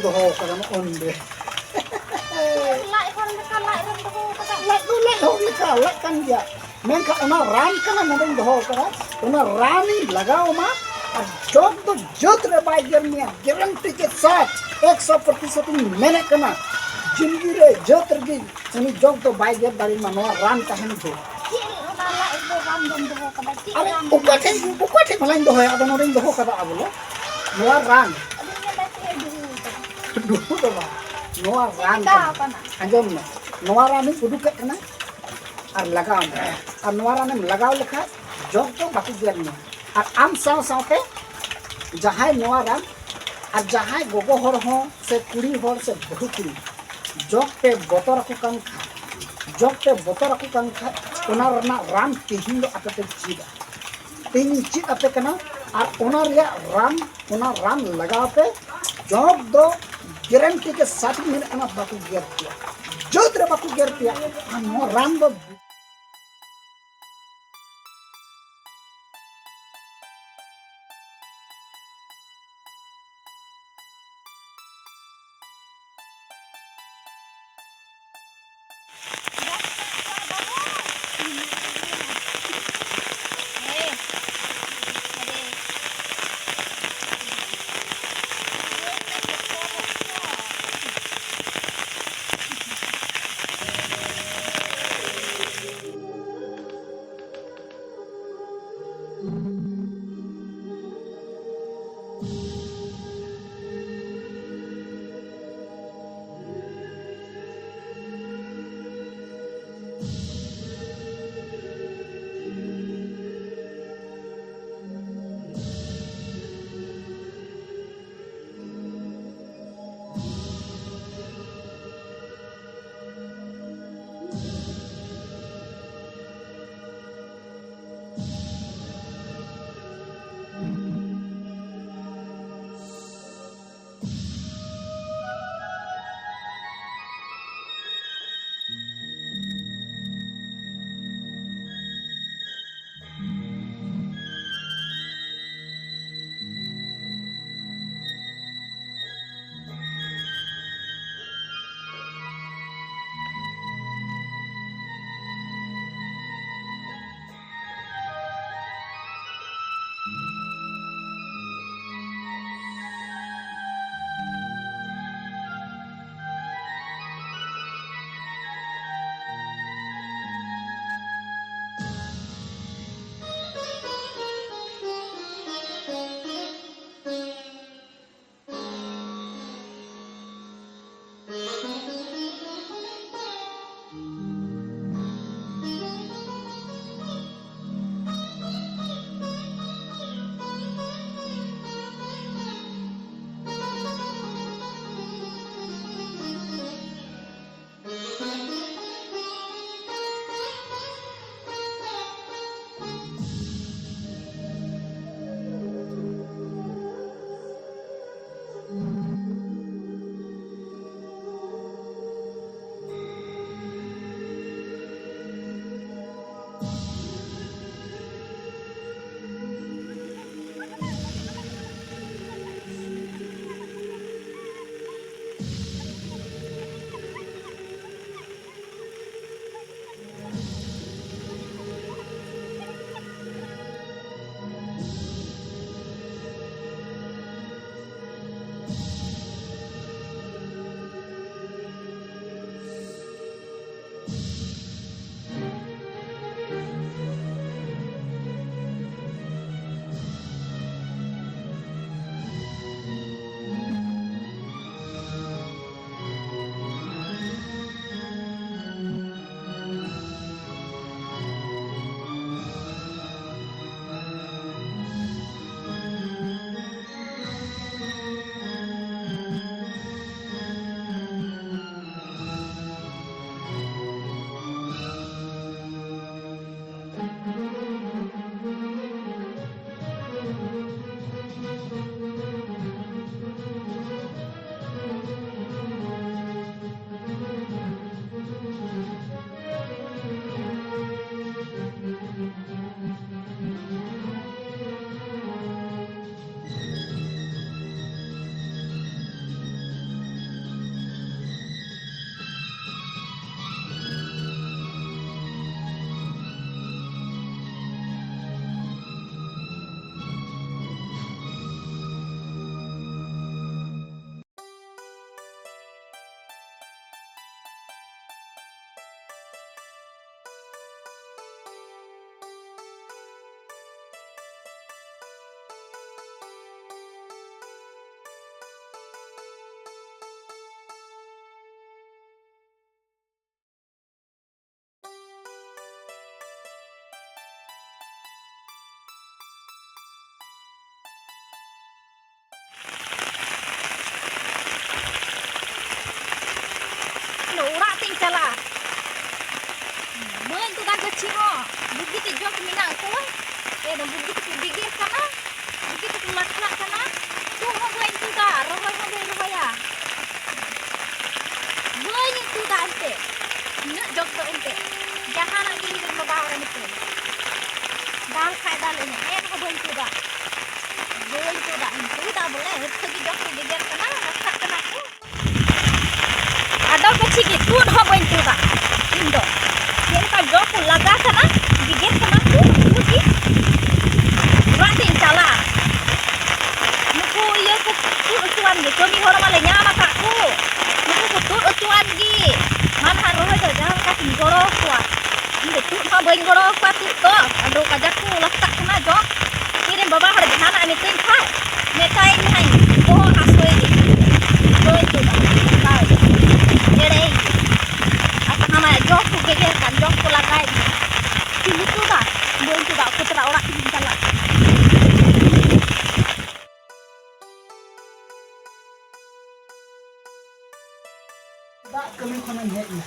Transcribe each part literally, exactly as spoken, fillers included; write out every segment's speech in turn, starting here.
ᱫᱚᱦᱚ ᱠᱟᱫᱟ ᱱᱚᱜᱼᱚ ᱱᱚᱰᱮ᱾ ᱞᱟᱡ ᱦᱚᱲ ᱞᱮᱠᱟ ᱞᱟᱡ ᱨᱮᱢ ᱫᱚᱦᱚ ᱠᱟᱫᱟ᱾ ᱞᱟᱡ ᱫᱚ ᱞᱟᱡ ᱦᱚᱲ ᱞᱮᱠᱟ ᱞᱟᱡ ᱠᱟᱱ ᱜᱮᱭᱟ, ᱢᱮᱱᱠᱷᱟᱱ ᱚᱱᱟ ᱨᱟᱱ ᱠᱟᱱᱟ ᱱᱚᱰᱮᱧ ᱫᱚᱦᱚ ᱠᱟᱫᱟ᱾ ᱚᱱᱟ ᱨᱟᱱᱤᱧ ᱞᱟᱜᱟᱣ ᱟᱢᱟ ᱟᱨ ᱡᱚᱜ ᱫᱚ ᱡᱟᱹᱛ ᱨᱮ ᱵᱟᱭ ᱜᱮᱨ ᱢᱮᱭᱟ, ᱜᱮᱨᱮᱱᱴᱤ ᱠᱮ ᱥᱟᱛᱷ ᱮᱠᱥᱚ ᱯᱨᱚᱛᱤᱥᱚᱛ ᱤᱧ ᱢᱮᱱᱮᱫ ᱠᱟᱱᱟ᱾ ᱡᱤᱱᱫᱜᱤ ᱨᱮ ᱡᱟᱹᱛ ᱨᱮᱜᱮ ᱩᱱᱤ ᱡᱚᱜ ᱫᱚ ᱵᱟᱭ ᱜᱮᱨ ᱫᱟᱲᱮᱭᱟᱢᱟ ᱱᱚᱣᱟ ᱨᱟᱱ ᱛᱟᱦᱮᱱ ᱵᱷᱳᱨ᱾ ᱪᱮᱫ ᱚᱱᱟ ᱞᱟᱡ ᱫᱚ ᱨᱟᱱ ᱫᱚᱢ ᱫᱚᱦᱚ ᱠᱟᱫᱟ? ᱪᱮᱫ ᱟᱨᱮ ᱨᱟᱱ? ᱚᱠᱟ ᱴᱷᱮᱱ, ᱚᱠᱟ ᱴᱷᱮᱱ ᱵᱷᱟᱞᱟᱧ ᱫᱚᱦᱚᱭᱟ? ᱟᱫᱚ ᱱᱚᱰᱮᱧ ᱫᱚᱦᱚ ᱠᱟᱫᱟ ᱵᱚᱞᱮ ᱱᱚᱣᱟ ᱨᱟᱱ᱾ ᱟᱫᱚᱧ ᱢᱮᱱᱫᱟ ᱪᱮᱫ ᱮ ᱫᱩᱦᱩ ᱠᱟᱫᱟ? ᱫᱩᱦᱩ ᱫᱚ ᱵᱟᱝ, ᱱᱚᱣᱟ ᱨᱟᱱ ᱪᱤᱠᱟ ᱠᱟᱱᱟ᱾ ᱟᱠᱟᱱᱟ? ᱟᱸᱡᱚᱢ ᱢᱮ, ᱱᱚᱣᱟ ᱨᱟᱱᱤᱧ ᱩᱰᱩᱠᱮᱫ ᱠᱟᱱᱟ ᱟᱨ ᱞᱟᱜᱟᱣ ᱢᱮ᱾ ᱟᱨ ᱱᱚᱣᱟ ᱨᱟᱱᱮᱢ ᱞᱟᱜᱟᱣ ᱞᱮᱠᱷᱟᱡ ᱡᱚᱜ ᱫᱚ ᱵᱟᱠᱚ ᱜᱮᱨ ᱢᱮᱭᱟ᱾ ᱟᱨ ᱟᱢ ᱥᱟᱶ ᱥᱟᱶᱛᱮ ᱡᱟᱦᱟᱸᱭ ᱱᱚᱣᱟ ᱨᱟᱱ, ᱟᱨ ᱡᱟᱦᱟᱸᱭ ᱜᱚᱜᱚ ᱦᱚᱲ ᱦᱚᱸ ᱥᱮ ᱠᱩᱲᱤ ᱦᱚᱲ ᱥᱮ ᱵᱟᱹᱦᱩ ᱠᱩᱲᱤ ᱡᱚᱜ ᱯᱮ ᱵᱚᱛᱚᱨ ᱟᱠᱚ ᱠᱟᱱ ᱠᱷᱟᱡ, ᱡᱚᱜ ᱯᱮ ᱵᱚᱛᱚᱨ ᱟᱠᱚ ᱠᱟᱱ ᱠᱷᱟᱡ, ᱚᱱᱟ ᱨᱮᱱᱟᱜ ᱨᱟᱱ ᱛᱮᱦᱮᱧ ᱫᱚ ᱟᱯᱮ ᱯᱮ ᱪᱮᱫᱟ᱾ ᱛᱮᱦᱮᱧ ᱤᱧ ᱪᱮᱫ ᱟᱯᱮ ᱠᱟᱱᱟ, ᱟᱨ ᱚᱱᱟ ᱨᱮᱭᱟᱜ ᱨᱟᱱ, ᱚᱱᱟ ᱨᱟᱱ ᱞᱟᱜᱟᱣ ᱯᱮ, ᱡᱚᱜ ᱫᱚ ᱜᱮᱨᱮᱱᱴᱤ ᱠᱮ ᱥᱟᱛᱷ ᱤᱧ ᱢᱮᱱᱮᱫ ᱠᱟᱱᱟ, ᱵᱟᱠᱚ ᱜᱮᱨ ᱯᱮᱭᱟ, ᱡᱟᱹᱛ ᱨᱮ ᱵᱟᱠᱚ ᱜᱮᱨ ᱯᱮᱭᱟ᱾ ᱟᱨ ᱱᱚᱣᱟ ᱨᱟᱱ ᱫᱚ ᱜᱟᱹᱪᱷᱤ ᱦᱚᱸ ᱵᱩᱜᱤ ᱛᱮ ᱡᱚᱜ ᱢᱮᱱᱟᱜ ᱠᱚᱣᱟ᱾ ᱮᱠᱫᱚᱢ ᱵᱩᱜᱤ ᱛᱮᱠᱚ ᱜᱮᱜᱮᱨ ᱠᱟᱱᱟ, ᱵᱩᱜᱤ ᱛᱮᱠᱚ ᱞᱟᱠᱷᱲᱟᱜ ᱠᱟᱱᱟ᱾ ᱛᱩᱫ ᱦᱚᱸ ᱵᱟᱹᱧ ᱛᱩᱫᱟ, ᱨᱚᱦᱚᱭ ᱦᱚᱸ ᱵᱟᱹᱧ ᱨᱚᱦᱚᱭᱟ᱾ ᱵᱟᱹᱧ ᱛᱩᱫᱟ ᱮᱱᱛᱮ, ᱩᱱᱟᱹᱜ ᱡᱚᱜ ᱫᱚ ᱮᱱᱛᱮ᱾ ᱡᱟᱦᱟᱱᱟᱜ ᱜᱮ ᱞᱟᱹᱭ ᱵᱟᱵᱟ ᱦᱚᱲ ᱱᱤᱛᱚᱜ ᱫᱟᱞ ᱠᱷᱟᱡ ᱫᱟᱞ ᱤᱧ, ᱮᱱ ᱦᱚᱸ ᱵᱟᱹᱧ ᱛᱩᱫᱟ᱾ ᱵᱟᱹᱧ ᱛᱩᱫᱟ, ᱤᱧ ᱛᱩᱫᱟ ᱵᱚᱞᱮ, ᱦᱟᱹᱛᱠᱟᱹ ᱜᱮ ᱡᱚᱜ ᱠᱚ ᱜᱮᱜᱮᱨ ᱠᱟᱱᱟ, ᱞᱟᱠᱷᱲᱟᱜ ᱠᱟᱱᱟ ᱠᱚ᱾ ᱟᱫᱚ ᱜᱟᱹᱪᱷᱤ ᱜᱮ ᱛᱩᱫ ᱦᱚᱸ ᱵᱟᱹᱧ ᱛᱩᱫᱟ ᱤᱧ ᱫᱚ᱾ ᱪᱮᱫ ᱞᱮᱠᱟ ᱡᱚ ᱠᱚ ᱞᱟᱜᱟ ᱠᱟᱱᱟ, ᱜᱮᱜᱮᱨ ᱠᱟᱱᱟ ᱠᱚ, ᱩᱱᱠᱩ ᱜᱮ ᱚᱲᱟᱜ ᱛᱮᱧ ᱪᱟᱞᱟᱜᱼᱟ᱾ ᱱᱩᱠᱩ ᱤᱭᱟᱹ ᱠᱚ ᱛᱩᱫ ᱦᱚᱪᱚᱣᱟᱱ ᱜᱮ, ᱠᱟᱹᱢᱤ ᱦᱚᱲ ᱢᱟᱞᱮ ᱧᱟᱢ ᱟᱠᱟᱫ ᱠᱚ᱾ ᱱᱩᱠᱩ ᱠᱚ ᱛᱩᱫ ᱦᱚᱪᱚᱣᱟᱱ ᱜᱮ᱾ ᱢᱟ ᱱᱟᱦᱟᱜ ᱨᱚᱦᱚᱭ ᱫᱚ ᱡᱟᱦᱟᱸ ᱞᱮᱠᱟ ᱛᱤᱧ ᱜᱚᱲᱚ ᱟᱠᱚᱣᱟ᱾ ᱤᱧ ᱫᱚ ᱛᱩᱫ ᱦᱚᱸ ᱵᱟᱹᱧ ᱜᱚᱲᱚ ᱟᱠᱚᱣᱟ, ᱛᱩᱫ ᱫᱚ ᱟᱫᱚ ᱠᱟᱡᱟᱠ ᱠᱚ ᱞᱟᱠᱷᱲᱟᱜ ᱠᱟᱱᱟ ᱡᱚ᱾ ᱤᱧᱨᱮᱱ ᱵᱟᱵᱟ ᱦᱚᱲ ᱡᱟᱦᱟᱱᱟᱜ ᱮ ᱢᱤᱛᱟᱹᱧ ᱠᱷᱟᱡ, ᱢᱮᱛᱟᱭᱟᱹᱧ ᱦᱟᱸᱜ, ᱵᱚᱦᱚᱜ ᱦᱟᱹᱥᱩᱭᱮᱫᱤᱧ, ᱵᱟᱹᱧ ᱛᱩᱫᱟ, ᱵᱟᱭ ᱮᱲᱮᱭᱤᱧ᱾ ᱟᱨ ᱛᱟᱦᱟᱱᱟ ᱡᱚ ᱠᱚ ᱜᱮᱜᱮᱨ ᱠᱟᱱ, ᱡᱚ ᱠᱚ ᱞᱟᱜᱟᱭᱮᱫᱤᱧᱟ᱾ ᱪᱤᱞᱤ ᱛᱩᱫᱟ? ᱵᱟᱹᱧ ᱛᱩᱫᱟ, ᱩᱠᱩ ᱛᱚᱨᱟ ᱚᱲᱟᱜ ᱛᱮᱜᱤᱧ ᱪᱟᱞᱟᱜ᱾ ᱫᱟᱜ ᱠᱟᱹᱢᱤ ᱠᱷᱚᱱᱮᱢ ᱦᱮᱡ ᱮᱱᱟ᱾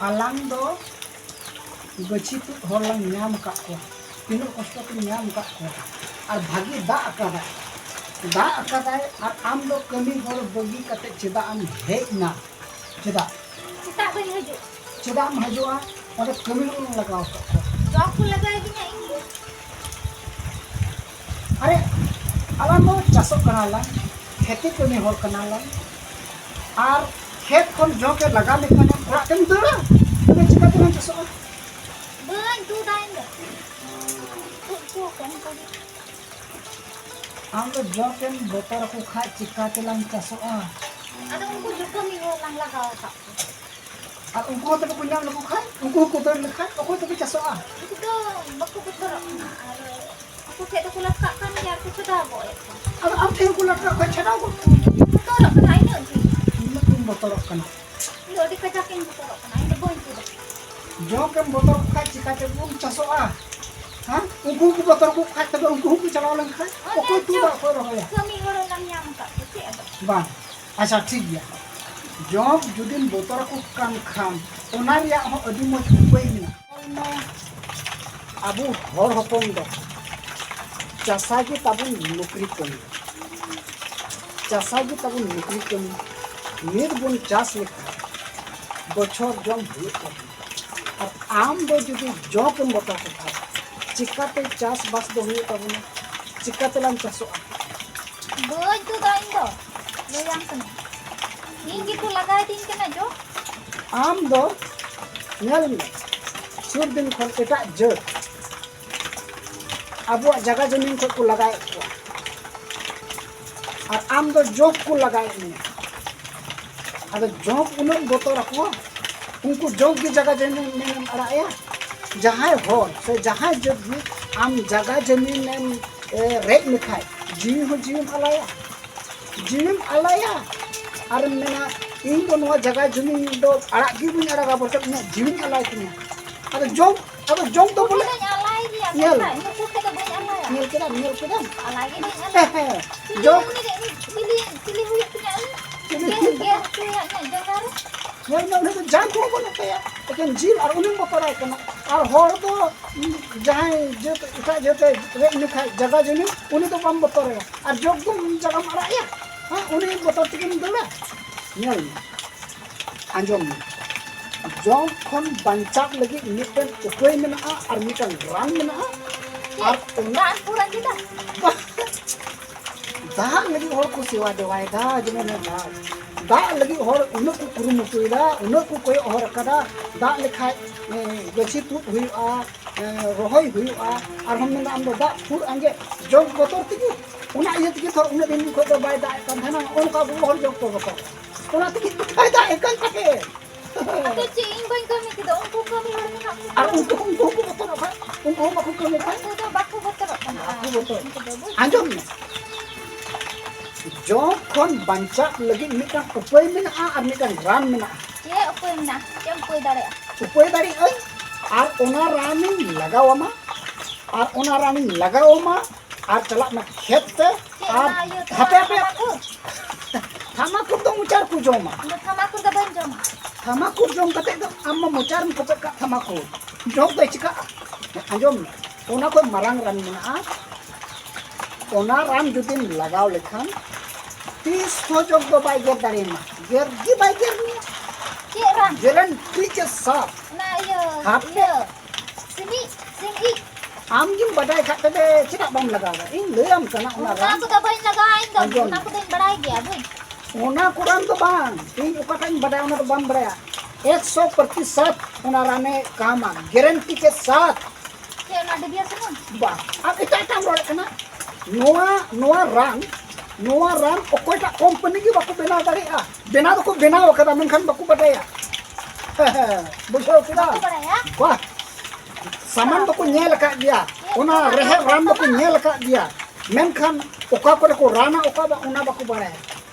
ᱟᱞᱟᱝ ᱫᱚ ᱜᱟᱹᱪᱷᱤ ᱛᱩᱫ ᱦᱚᱲ ᱞᱟᱝ ᱧᱟᱢ ᱟᱠᱟᱫ ᱠᱚᱣᱟ, ᱛᱤᱱᱟᱹᱜ ᱠᱚᱥᱴᱚ ᱛᱮᱢ ᱧᱟᱢ ᱟᱠᱟᱫ ᱠᱚᱣᱟ, ᱟᱨ ᱵᱷᱟᱹᱜᱤ ᱫᱟᱜ ᱟᱠᱟᱫᱟᱭ, ᱫᱟᱜ ᱟᱠᱟᱫᱟᱭ, ᱟᱨ ᱟᱢ ᱫᱚ ᱠᱟᱹᱢᱤ ᱦᱚᱲ ᱵᱟᱹᱜᱤ ᱠᱟᱛᱮ ᱪᱮᱫᱟᱜ ᱮᱢ ᱦᱮᱡ ᱮᱱᱟ? ᱪᱮᱫᱟᱜ? ᱪᱮᱫᱟᱜ ᱵᱟᱹᱧ ᱦᱤᱡᱩᱜ? ᱪᱮᱫᱟᱜ ᱮᱢ ᱦᱤᱡᱩᱜᱼᱟ? ᱚᱸᱰᱮ ᱠᱟᱹᱢᱤ ᱦᱚᱲ ᱞᱟᱜᱟᱣ ᱟᱠᱟᱫ ᱠᱚᱣᱟ᱾ ᱡᱚᱵ ᱠᱚ ᱞᱟᱜᱟᱣ ᱤᱫᱤᱧᱟ ᱤᱧ ᱫᱚ᱾ ᱟᱨᱮ, ᱟᱞᱟᱝ ᱫᱚ ᱪᱟᱥᱚᱜ ᱠᱟᱱᱟᱞᱟᱝ, ᱠᱷᱮᱛᱤ ᱠᱟᱹᱢᱤ ᱦᱚᱲ ᱠᱟᱱᱟᱞᱟᱝ, ᱟᱨ ᱠᱷᱮᱛ ᱠᱷᱚᱱ ᱡᱚ ᱠᱮ ᱞᱟᱜᱟ ᱞᱮᱠᱷᱟᱱ ᱚᱲᱟᱜ ᱛᱮᱢ ᱫᱟᱹᱲᱟ, ᱛᱚᱵᱮ ᱪᱤᱠᱟᱹ ᱛᱮᱞᱟᱝ ᱪᱟᱥᱚᱜᱼᱟ? ᱵᱟᱹᱧ ᱛᱩᱫᱟ ᱤᱧ ᱫᱚ᱾ ᱛᱩᱫ ᱦᱚᱪᱚ ᱠᱚᱢ ᱠᱚ᱾ ᱟᱢ ᱫᱚ ᱡᱚ ᱠᱮᱢ ᱵᱚᱛᱚᱨ ᱟᱠᱚ ᱠᱷᱟᱡ ᱪᱤᱠᱟᱹ ᱛᱮᱞᱟᱝ ᱪᱟᱥᱚᱜᱼᱟ? ᱟᱫᱚ ᱩᱱᱠᱩ ᱡᱚ ᱠᱟᱹᱢᱤ ᱦᱚᱲ ᱞᱟᱝ ᱞᱟᱜᱟᱣ ᱟᱠᱟᱫ ᱠᱚᱣᱟ᱾ ᱟᱨ ᱩᱱᱠᱩ ᱦᱚᱸ ᱛᱚᱵᱮ ᱠᱚ ᱧᱟᱢ ᱞᱮᱠᱚ ᱠᱷᱟᱡ, ᱩᱱᱠᱩ ᱦᱚᱸᱠᱚ ᱫᱟᱹᱲ ᱞᱮᱠᱷᱟᱡ, ᱚᱠᱚᱭ ᱛᱚᱵᱮ ᱪᱟᱥᱚᱜᱼᱟ? ᱩᱱᱠᱩ ᱫᱚ ᱵᱟᱠᱚ ᱵᱚᱛᱚᱨᱚᱜ ᱠᱟᱱᱟ, ᱟᱨ ᱟᱠᱚ ᱴᱷᱮᱡ ᱫᱚᱠᱚ ᱞᱟᱴᱠᱟᱜ ᱠᱟᱱ ᱜᱮᱭᱟ, ᱟᱨ ᱠᱚ ᱪᱷᱟᱰᱟᱣ ᱜᱚᱫ ᱮᱫ ᱠᱚᱣᱟ᱾ ᱟᱫᱚ ᱟᱢ ᱴᱷᱮᱱ ᱠᱚ ᱞᱟᱴᱠᱟᱜ ᱠᱷᱟᱡ ᱪᱷᱟᱰᱟᱣ ᱜᱚᱫ ᱠᱚᱢ᱾ ᱵᱚᱛᱚᱨᱚᱜ ᱠᱟᱱᱟ ᱤᱱᱟᱹᱜ ᱜᱮ᱾ ᱤᱱᱟᱹᱜ ᱜᱮᱢ ᱵᱚᱛᱚᱨᱚᱜ ᱠᱟᱱᱟ᱾ ᱤᱧ ᱫᱚ ᱟᱹᱰᱤ ᱠᱟᱡᱟᱠ ᱤᱧ ᱵᱚᱛᱚᱨᱚᱜ ᱠᱟᱱᱟ, ᱤᱧ ᱫᱚ ᱵᱟᱹᱧ ᱪᱮᱫᱚᱜ᱾ ᱡᱚᱸᱠ ᱮᱢ ᱵᱚᱛᱚᱨᱚᱜ ᱠᱷᱟᱡ ᱪᱤᱠᱟᱹ ᱛᱮᱵᱚᱱ ᱪᱟᱥᱚᱜᱼᱟ? ᱦᱮᱸ? ᱩᱱᱠᱩ ᱦᱚᱸᱠᱚ ᱵᱚᱛᱚᱨ ᱠᱚ ᱠᱷᱟᱡ ᱛᱚᱵᱮ ᱩᱱᱠᱩ ᱦᱚᱸᱠᱚ ᱪᱟᱞᱟᱣ ᱞᱮᱱᱠᱷᱟᱡ ᱚᱱᱮ ᱚᱠᱚᱭ ᱛᱩᱫᱟ, ᱪᱚ, ᱚᱠᱚᱭ ᱨᱚᱦᱚᱭᱟ? ᱠᱟᱹᱢᱤ ᱦᱚᱲ ᱞᱟᱝ ᱧᱟᱢ ᱟᱠᱟᱫ ᱠᱚ ᱪᱮᱫ ᱟᱫᱚ? ᱵᱟᱝ᱾ ᱟᱪᱪᱷᱟ, ᱴᱷᱤᱠ ᱜᱮᱭᱟ᱾ ᱡᱚᱸᱠ ᱡᱩᱫᱤᱢ ᱵᱚᱛᱚᱨ ᱟᱠᱚ ᱠᱟᱱ ᱠᱷᱟᱱ, ᱚᱱᱟ ᱨᱮᱭᱟᱜ ᱦᱚᱸ ᱟᱹᱰᱤ ᱢᱚᱡᱽ ᱩᱯᱟᱹᱭ ᱢᱮᱱᱟᱜᱼᱟ᱾ ᱟᱵᱚ ᱦᱚᱲ ᱦᱚᱯᱚᱱ ᱫᱚ ᱪᱟᱥᱟ ᱜᱮ ᱛᱟᱵᱚᱱ ᱱᱚᱠᱨᱤ ᱠᱟᱹᱢᱤ, ᱪᱟᱥᱟ ᱜᱮ ᱛᱟᱵᱚᱱ ᱱᱚᱠᱨᱤ ᱠᱟᱹᱢᱤ᱾ ᱱᱤᱛ ᱵᱚᱱ ᱪᱟᱥ ᱞᱮᱠᱷᱟᱱ ᱵᱚᱪᱷᱚᱨ ᱡᱚᱢ ᱦᱩᱭᱩᱜ ᱛᱟᱵᱚᱱᱟ᱾ ᱟᱨ ᱟᱢ ᱫᱚ ᱡᱩᱫᱤ ᱡᱚᱸᱠ ᱮᱢ ᱵᱚᱛᱚᱨ ᱠᱚ ᱠᱷᱟᱱ, ᱪᱤᱠᱟᱛᱮ ᱪᱟᱥᱵᱟᱥ ᱫᱚ ᱦᱩᱭᱩᱜ ᱛᱟᱵᱚᱱᱟ? ᱪᱤᱠᱟᱛᱮᱞᱟᱝ ᱪᱟᱥᱚᱜᱼᱟ? ᱵᱟᱹᱧ ᱛᱩᱫᱟ ᱤᱧ ᱫᱚ, ᱞᱟᱹᱭᱟᱢ ᱠᱟᱹᱱᱟᱹᱧ᱾ ᱤᱧ ᱜᱮᱠᱚ ᱞᱟᱜᱟᱭᱮᱫᱤᱧ ᱠᱟᱱᱟ ᱡᱚᱸᱠ᱾ ᱟᱢ ᱫᱚ ᱧᱮᱞ ᱢᱮ, ᱥᱩᱨ ᱫᱤᱱ ᱠᱷᱚᱱ ᱮᱴᱟᱜ ᱡᱟᱹᱛ ᱟᱵᱚᱣᱟᱜ ᱡᱟᱭᱜᱟ ᱡᱚᱢᱤᱱ ᱠᱷᱚᱱ ᱠᱚ ᱞᱟᱜᱟᱭᱮᱫ ᱠᱚᱣᱟ, ᱟᱨ ᱟᱢ ᱫᱚ ᱡᱚᱸᱠ ᱠᱚ ᱞᱟᱜᱟᱭᱮᱫ ᱢᱮᱭᱟ᱾ ᱟᱫᱚ ᱡᱚᱸᱠ ᱩᱱᱟᱹᱜ ᱵᱚᱛᱚᱨ ᱟᱠᱚᱣᱟ, ᱩᱱᱠᱩ ᱡᱚᱸᱠ ᱜᱮ ᱡᱟᱭᱜᱟ ᱡᱚᱢᱤᱱ ᱮᱢ ᱟᱲᱟᱜ ᱮᱭᱟ? ᱡᱟᱦᱟᱸᱭ ᱦᱚᱲ ᱥᱮ ᱡᱟᱦᱟᱸᱭ ᱡᱟᱹᱛ ᱜᱮ ᱟᱢ ᱡᱟᱭᱜᱟ ᱡᱚᱢᱤᱱ ᱮᱢ, ᱮ, ᱨᱮᱡ ᱞᱮᱠᱷᱟᱡ, ᱡᱤᱣᱤ ᱦᱚᱸ ᱡᱤᱣᱤᱢ ᱟᱞᱟᱭᱟ, ᱡᱤᱣᱤᱢ ᱟᱞᱟᱭᱟ᱾ ᱟᱨᱮᱢ ᱢᱮᱱᱟ, "ᱤᱧ ᱫᱚ ᱱᱚᱣᱟ ᱡᱟᱭᱜᱟ ᱡᱚᱢᱤ ᱫᱚ ᱟᱲᱟᱜ ᱜᱮ ᱵᱟᱹᱧ ᱟᱲᱟᱜᱟ, ᱵᱚᱨᱪᱚᱝ ᱤᱧᱟᱹᱜ ᱡᱤᱣᱤᱧ ᱟᱞᱟᱭ ᱛᱤᱧᱟ᱾" ᱟᱫᱚ ᱡᱚᱢ, ᱟᱫᱚ ᱡᱚᱢ ᱫᱚ ᱵᱚᱞᱮ ᱫᱚᱧ ᱟᱞᱟᱭ ᱜᱮᱭᱟ, ᱧᱮᱞ, ᱢᱮᱱᱠᱷᱟᱱ ᱱᱩᱠᱩ ᱠᱚᱫᱚ ᱵᱟᱹᱧ ᱟᱞᱟᱭᱟ᱾ ᱧᱮᱞ ᱠᱮᱫᱟᱢ, ᱧᱮᱞ ᱠᱮᱫᱟᱢ? ᱟᱞᱟᱭ ᱜᱮ ᱵᱟᱹᱧ ᱟᱞᱟᱭᱟ᱾ ᱦᱮᱸ, ᱦᱮᱸ᱾ ᱪᱤᱞᱤ ᱡᱚᱢ᱾ ᱩᱱᱤ ᱨᱮ, ᱩᱱᱤ ᱪᱤᱞᱤ, ᱪᱤᱞᱤ ᱦᱩᱭᱩᱜ ᱛᱤᱧᱟ ᱩᱱᱤ? ᱪᱤᱞᱤ ᱜᱮᱨ, ᱦᱩᱭᱩᱜ ᱜᱮᱨ ᱦᱚᱪᱚᱭᱟ ᱤᱧᱟᱹᱜ ᱡᱟᱸᱜᱟ ᱨᱮ᱾ ᱧᱮᱞ ᱢᱮ, ᱩᱱᱤ ᱫᱚ ᱡᱟᱝ ᱠᱚᱦᱚᱸ ᱵᱟᱹᱱᱩᱜ ᱛᱟᱭᱟ, ᱮᱠᱮᱱ ᱡᱤᱞ, ᱟᱨ ᱩᱱᱤᱢ ᱵᱚᱛᱚᱨᱟᱭ ᱠᱟᱱᱟ᱾ ᱟᱨ ᱦᱚᱲ ᱫᱚ, ᱩᱸ, ᱡᱟᱦᱟᱸᱭ ᱡᱟᱹᱛ, ᱮᱴᱟᱜ ᱡᱟᱹᱛ ᱮ ᱨᱮᱡ ᱞᱮᱠᱷᱟᱡ ᱡᱟᱭᱜᱟ ᱡᱚᱢᱤ, ᱩᱱᱤ ᱫᱚ ᱵᱟᱢ ᱵᱚᱛᱚᱨᱟᱭᱟ᱾ ᱟᱨ ᱡᱚᱸᱠ ᱫᱚ ᱡᱟᱭᱜᱟᱢ ᱟᱲᱟᱜ ᱮᱭᱟ? ᱦᱮᱸ, ᱩᱱᱤ ᱵᱚᱛᱚᱨ ᱛᱮᱜᱮᱢ ᱫᱟᱹᱲᱟ? ᱧᱮᱞ ᱢᱮ, ᱟᱸᱡᱚᱢ ᱢᱮ, ᱡᱚᱸᱠ ᱠᱷᱚᱱ ᱵᱟᱧᱪᱟᱜ ᱞᱟᱹᱜᱤᱫ ᱢᱤᱫᱴᱮᱱ ᱩᱯᱟᱹᱭ ᱢᱮᱱᱟᱜᱼᱟ ᱟᱨ ᱢᱤᱫᱴᱮᱱ ᱨᱟᱱ ᱢᱮᱱᱟᱜᱼᱟ᱾ ᱟᱨ ᱪᱮᱫ? ᱚᱱᱟ ᱫᱟᱜ ᱮᱢ ᱯᱷᱩᱲ ᱟᱸᱡᱮᱫᱟ? ᱵᱟᱝ, ᱫᱟᱜ ᱞᱟᱹᱜᱤᱫ ᱦᱚᱲ ᱠᱚ ᱥᱮᱵᱟ ᱫᱮᱣᱟᱭᱮᱫᱟ, ᱡᱮᱢᱚᱱ ᱫᱟᱜ, ᱫᱟᱜ ᱞᱟᱹᱜᱤᱫ ᱦᱚᱲ ᱩᱱᱟᱹᱜ ᱠᱚ ᱠᱩᱨᱩᱢᱩᱴᱩᱭᱮᱫᱟ, ᱩᱱᱟᱹᱜ ᱠᱚ ᱠᱚᱭᱚᱜ ᱦᱚᱨ ᱟᱠᱟᱫᱟ, ᱫᱟᱜ ᱞᱮᱠᱷᱟᱡ, ᱮ, ᱜᱟᱹᱪᱷᱤ ᱛᱩᱫ ᱦᱩᱭᱩᱜᱼᱟ, ᱮ, ᱨᱚᱦᱚᱭ ᱦᱩᱭᱩᱜᱼᱟ, ᱟᱨᱦᱚᱸ ᱢᱮᱱᱫᱟ ᱟᱢ ᱫᱚ ᱫᱟᱜ ᱯᱷᱩᱲ ᱟᱸᱡᱮᱫ, ᱡᱚᱸᱠ ᱵᱚᱛᱚᱨ ᱛᱮᱜᱮ᱾ ᱚᱱᱟ ᱤᱭᱟᱹ ᱛᱮᱜᱮ ᱛᱷᱚᱨ ᱩᱱᱟᱹᱜ ᱫᱤᱱ ᱠᱷᱚᱡ ᱫᱚ ᱵᱟᱭ ᱫᱟᱜ ᱮᱫ ᱠᱟᱱ ᱛᱟᱦᱮᱱᱟ, ᱚᱱᱠᱟ ᱟᱵᱚ ᱦᱚᱲ ᱡᱚᱸᱠ ᱠᱚ ᱵᱚᱛᱚᱨ᱾ ᱚᱱᱟ ᱛᱮᱜᱮ ᱵᱟᱭ ᱫᱟᱜ ᱮᱫ ᱠᱟᱱ ᱛᱟᱦᱮᱸᱫ᱾ ᱟᱫᱚ ᱪᱮᱫ ᱤᱧ ᱵᱟᱹᱧ ᱠᱟᱹᱢᱤ ᱠᱮᱫᱟ? ᱩᱱᱠᱩ ᱠᱟᱹᱢᱤ ᱦᱚᱲ ᱢᱮᱱᱟᱜ ᱠᱚᱣᱟ᱾ ᱟᱨ ᱩᱱᱠᱩ, ᱩᱱᱠᱩ ᱦᱚᱸᱠᱚ ᱵᱚᱛᱚᱨᱚᱜ ᱠᱷᱟᱡ, ᱩᱱᱠᱩ ᱦᱚᱸ ᱵᱟᱠᱚ ᱠᱟᱹᱢᱤ ᱠᱷᱟᱡ᱾ ᱩᱱᱠᱩ ᱫᱚ ᱵᱟᱠᱚ ᱵᱚᱛᱚᱨᱚᱜ ᱠᱟᱱᱟ᱾ ᱵᱟᱠᱚ ᱵᱚᱛᱚᱨ᱾ ᱩᱱᱠᱩ ᱫᱚ ᱵᱩᱡᱽ ᱟᱸᱡᱚᱢ ᱢᱮ, ᱡᱚᱸᱠ ᱠᱷᱚᱱ ᱵᱟᱧᱪᱟᱜ ᱞᱟᱹᱜᱤᱫ ᱢᱤᱫᱴᱟᱝ ᱩᱯᱟᱹᱭ ᱢᱮᱱᱟᱜᱼᱟ ᱟᱨ ᱢᱤᱫᱴᱟᱝ ᱨᱟᱱ ᱢᱮᱱᱟᱜᱼᱟ᱾ ᱪᱮᱫ ᱩᱯᱟᱹᱭ ᱢᱮᱱᱟᱜᱼᱟ? ᱪᱮᱫ ᱮᱢ ᱩᱯᱟᱹᱭ ᱫᱟᱲᱮᱭᱟᱜᱼᱟ? ᱩᱯᱟᱹᱭ ᱫᱟᱲᱮᱭᱟᱜ ᱟᱹᱧ, ᱟᱨ ᱚᱱᱟ ᱨᱟᱱᱤᱧ ᱞᱟᱜᱟᱣ ᱟᱢᱟ, ᱟᱨ ᱚᱱᱟ ᱨᱟᱱᱤᱧ ᱞᱟᱜᱟᱣ ᱟᱢᱟ, ᱟᱨ ᱪᱟᱞᱟᱜ ᱢᱮ ᱠᱷᱮᱛ ᱛᱮ, ᱪᱮᱫ ᱟᱨ ᱚᱱᱟ ᱤᱭᱟᱹ ᱦᱟᱯᱮ, ᱛᱚᱣᱟ ᱦᱟᱯᱮ᱾ ᱛᱟᱢᱟᱠᱩ? ᱛᱷᱟᱢᱟᱠᱩᱨ ᱫᱚ ᱢᱚᱪᱟ ᱨᱮᱠᱚ ᱡᱚᱢᱟ᱾ ᱤᱧ ᱫᱚ ᱛᱷᱟᱢᱟᱠᱩᱨ ᱫᱚ ᱵᱟᱹᱧ ᱡᱚᱢᱟ᱾ ᱛᱷᱟᱢᱟᱠᱩᱨ ᱡᱚᱢ ᱠᱟᱛᱮ ᱫᱚ ᱟᱢ ᱢᱟ ᱢᱚᱪᱟ ᱨᱮᱢ ᱠᱚᱯᱮᱫ ᱠᱟᱜ ᱛᱷᱟᱢᱟᱠᱩᱨ᱾ ᱡᱚᱢ ᱫᱚ ᱪᱤᱠᱟᱹᱜᱼᱟ? ᱟᱸᱡᱚᱢ ᱢᱮ, ᱚᱱᱟ ᱠᱷᱚᱱ ᱢᱟᱨᱟᱝ ᱨᱟᱱ ᱢᱮᱱᱟᱜᱼᱟ᱾ ᱚᱱᱟ ᱨᱟᱱ ᱡᱩᱫᱤᱢ ᱞᱟᱜᱟᱣ ᱞᱮᱠᱷᱟᱱ ᱛᱤᱥ ᱦᱚᱸ ᱡᱚᱜ ᱫᱚ ᱵᱟᱭ ᱜᱮᱨ ᱫᱟᱲᱮᱭᱟᱢᱟ᱾ ᱜᱮᱨ ᱜᱮ ᱵᱟᱭ ᱜᱮᱨ ᱢᱮᱭᱟ᱾ ᱪᱮᱫ ᱨᱟᱱ? ᱜᱮᱨᱮᱱᱴᱤ ᱠᱮ ᱥᱟᱛᱷ᱾ ᱚᱱᱟ ᱤᱭᱟᱹ, ᱦᱟᱯᱮ᱾ ᱤᱭᱟᱹ, ᱥᱤᱢᱤᱡ, ᱥᱤᱢᱤᱡ᱾ ᱟᱢ ᱜᱮᱢ ᱵᱟᱰᱟᱭ ᱠᱷᱟᱡ ᱛᱚᱵᱮ ᱪᱮᱫᱟᱜ ᱵᱟᱢ ᱞᱟᱜᱟᱣ ᱮᱫᱟ? ᱤᱧ ᱞᱟᱹᱭᱟᱢ ᱠᱟᱱᱟ ᱚᱱᱟ ᱚᱱᱟ ᱨᱟᱱ᱾ ᱠᱚᱫᱚ ᱵᱟᱹᱧ ᱞᱟᱜᱟᱣᱟ ᱤᱧ ᱫᱚ, ᱟᱸᱡᱚᱢ ᱚᱱᱟ ᱢᱮ᱾ ᱠᱚᱫᱚᱧ ᱵᱟᱲᱟᱭ ᱜᱮᱭᱟ, ᱵᱩᱡᱽ᱾ ᱚᱱᱟ ᱠᱚ ᱨᱟᱱ ᱫᱚ ᱵᱟᱝ, ᱤᱧ ᱚᱠᱟᱴᱟᱜ ᱤᱧ ᱵᱟᱰᱟᱭᱟ ᱚᱱᱟ ᱫᱚ ᱵᱟᱢ ᱵᱟᱲᱟᱭᱟ᱾ ᱮᱠᱥᱚ ᱯᱨᱚᱛᱤᱥᱚᱛ ᱚᱱᱟ ᱨᱟᱱᱮ ᱠᱟᱢᱟ, ᱜᱮᱨᱮᱱᱴᱤ ᱠᱮ ᱥᱟᱛᱷ᱾ ᱪᱮᱫ ᱚᱱᱟ ᱰᱤᱵᱤᱭᱟ ᱥᱩᱱᱩᱢ? ᱵᱟᱝ, ᱟᱨ ᱮᱴᱟᱜ ᱮᱴᱟᱜ ᱮᱢ ᱨᱚᱲᱮᱫ ᱠᱟᱱᱟ᱾ ᱱᱚᱣᱟ, ᱱᱚᱣᱟ ᱨᱟᱱ, ᱱᱚᱣᱟ ᱨᱟᱱ ᱚᱠᱚᱭᱴᱟᱜ ᱠᱳᱢᱯᱟᱱᱤ ᱜᱮ ᱵᱟᱠᱚ ᱵᱮᱱᱟᱣ ᱫᱟᱲᱮᱭᱟᱜᱼᱟ᱾ ᱵᱮᱱᱟᱣ ᱫᱚᱠᱚ ᱵᱮᱱᱟᱣ ᱟᱠᱟᱫᱟ, ᱢᱮᱱᱠᱷᱟᱱ ᱵᱟᱠᱚ ᱵᱟᱰᱟᱭᱟ᱾ ᱵᱩᱡᱷᱟᱹᱣ ᱠᱮᱫᱟ? ᱵᱟᱠᱚ ᱵᱟᱲᱟᱭᱟ? ᱵᱟᱦ, ᱥᱟᱢᱟᱱ ᱫᱚᱠᱚ ᱧᱮᱞ ᱟᱠᱟᱫ ᱜᱮᱭᱟ, ᱚᱱᱟ ᱨᱮᱦᱮᱫ ᱨᱟᱱ ᱫᱚᱠᱚ ᱧᱮᱞ ᱟᱠᱟᱫ ᱜᱮᱭᱟ, ᱢᱮᱱᱠᱷᱟᱱ ᱚᱠᱟ ᱠᱚᱨᱮ ᱠᱚ ᱨᱟᱱᱟ, ᱚᱠᱟ ᱵᱟᱝ, ᱚᱱᱟ ᱵᱟᱠᱚ ᱵᱟᱲᱟᱭᱟ᱾